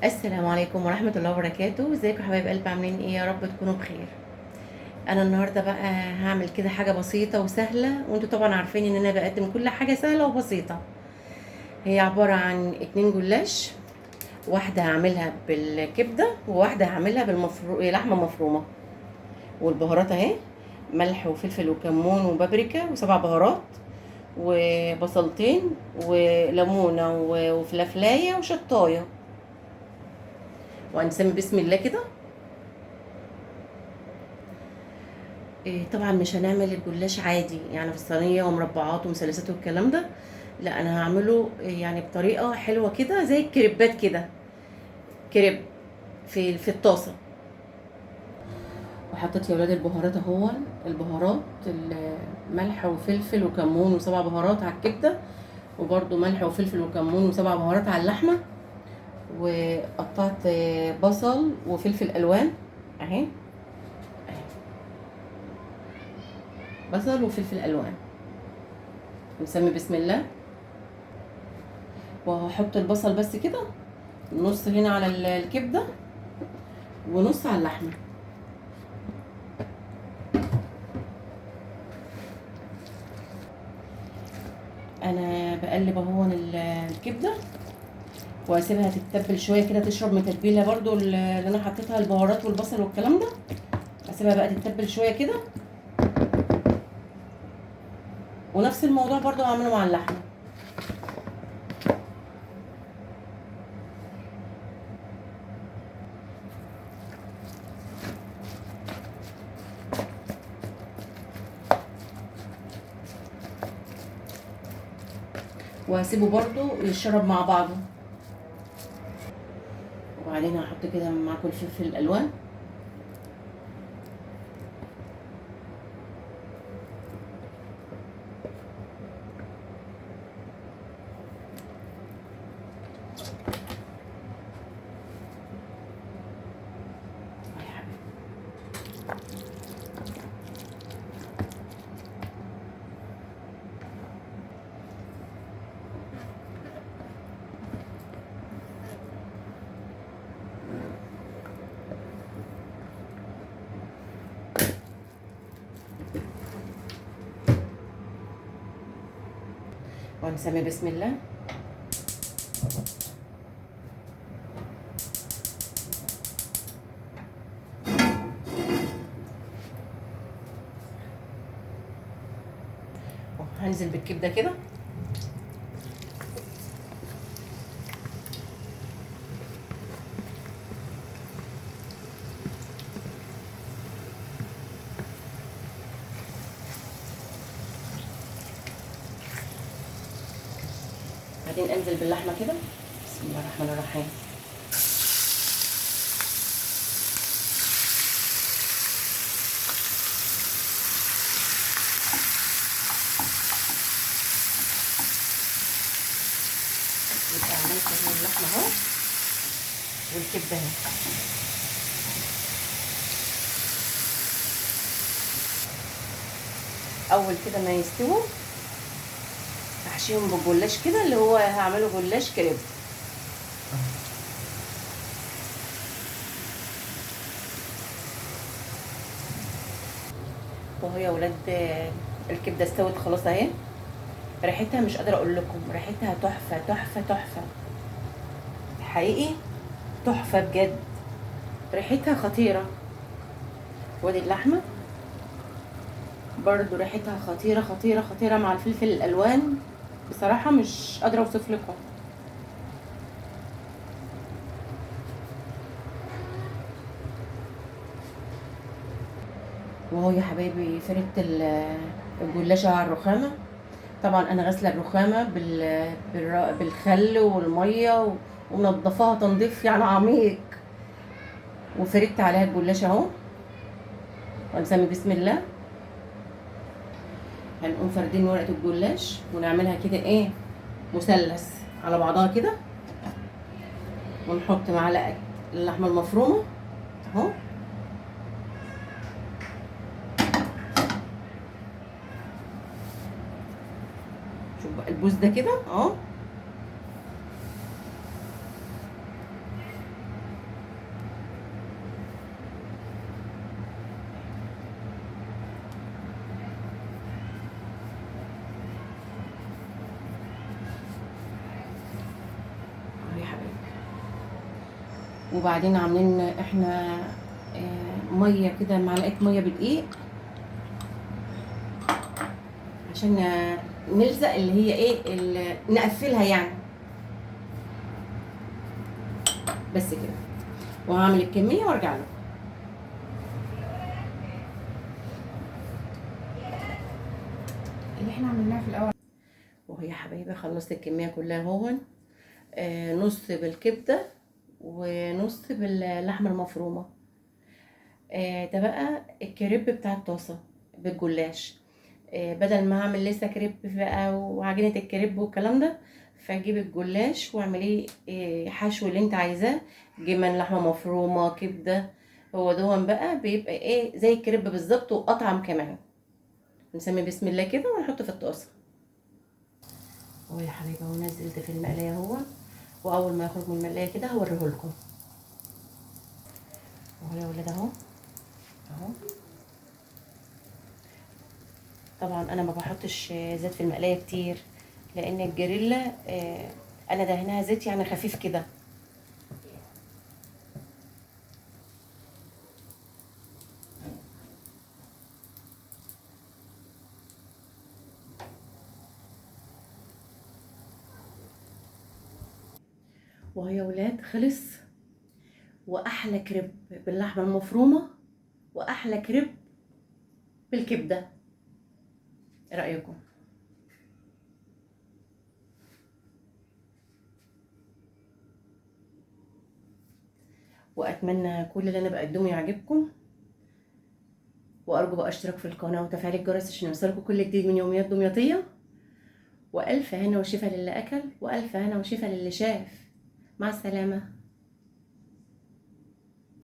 السلام عليكم ورحمة الله وبركاته. ازيكم يا حبايب قلب، عاملين ايه؟ يا رب تكونوا بخير. انا النهارده بقى هعمل كده حاجة بسيطة وسهلة، وانتوا طبعا عارفين ان انا بقدم كل حاجة سهلة وبسيطة. هي عبارة عن 2 جلاش، واحدة هعملها بالكبدة وواحدة هعملها لحمة مفرومة. والبهارات اهي، ملح وفلفل وكمون وبابريكا و7 بهارات وبصلتين وليمونة وفلافلاية وشطاية. وهنسمي بسم الله كده. طبعا مش هنعمل الجلاش عادي يعني في الصينية ومربعات ومثلثات والكلام ده، لا انا هعمله يعني بطريقة حلوة كده زي الكريبات كده، كريب في الطاسه. وحطيت يا ولاد البهارات اهو، البهارات ملح وفلفل وكمون و7 بهارات على الكبده، وبرده ملح وفلفل وكمون و7 بهارات على اللحمة. وقطعت بصل وفلفل الوان اهي، بصل وفلفل الوان. نسمي بسم الله. وهحط البصل بس كده نص هنا على الكبده ونص على اللحمة. انا بقلب اهو الكبده واسيبها تتبل شوية كده، تشرب من التتبيله برده اللي انا حطيتها البهارات والبصل والكلام ده. اسيبها بقى تتبل شوية كده. ونفس الموضوع برده هعمله مع اللحمة. وهسيبه برده يشرب مع بعضه. وبعدين هحط كده معاكم الفلفل الالوان. ونسمي بسم الله. هنزل بالكبده كده. بعدين انزل باللحمه كده. بسم الله الرحمن الرحيم. يبقى عملت اهو اللحمة اهو والكبده اهي. اول كده ما يستووا احشيهم بالجلاش كده، اللي هو هعمله جلاش كريب. وهي يا ولاد الكبده استوت خلاص اهي. ريحتها مش قادرة اقول لكم، ريحتها تحفة تحفة تحفة، حقيقي تحفة بجد، ريحتها خطيرة. وادي اللحمة برضو ريحتها خطيرة خطيرة خطيرة مع الفلفل الالوان، بصراحة مش قادرة اوصف لكم. وهو يا حبايبي فردت الجلاشه على الرخامه. طبعا انا غاسله الرخامه بالخل والمية ومنضفاها تنظيف يعني عميق، وفردت عليها الجلاشه اهو. ونسمي بسم الله. هنقوم فردين ورقة الجلاش ونعملها كده ايه، مثلث على بعضها كده، ونحط معلقه اللحمة المفرومه اهو. شوف بقى البوز ده كده اهو. وبعدين عاملين احنا مية كده، معلقه مية بدقيق عشان نلزق اللي هي ايه اللي نقفلها يعني. بس كده، وهعمل الكمية وارجع لكم. اللي احنا عملناها في الاول. وهي يا حبايبي خلصت الكمية كلها اهون، نص بالكبده ونص باللحمه المفرومه. ده بقى الكريب بتاع الطاسه بالجلاش. بدل ما هعمل لسه كريب بقى وعجينه الكريب والكلام ده، فاجيب الجلاش واعمليه حشو اللي انت عايزاه، جبن، لحمه مفرومه، كبده. هو دون بقى بيبقى ايه زي الكريب بالظبط واطعم كمان. نسمي بسم الله كده ونحطه في الطاسه. اهو يا حبايبي اهو نزلت في المقلايه اهو، واول ما يخرج من المقلايه كده هوريه لكم. اهو يا ولاد اهو اهو. طبعا انا ما بحطش زيت في المقلايه كتير، لان الجريلا انا دهنها زيت يعني خفيف كده. وهي يا ولاد خلص، واحلى كريب باللحمه المفرومه واحلى كريب بالكبده. ايه رايكم؟ واتمنى كل اللي انا بقدمه يعجبكم، وارجو بقى اشتراك في القناة وتفعيل الجرس عشان يوصلكم كل جديد من يوميات دمياطيه. والف هنا وشفا للي اكل، والف هنا وشفا للي شاف. مع السلامة.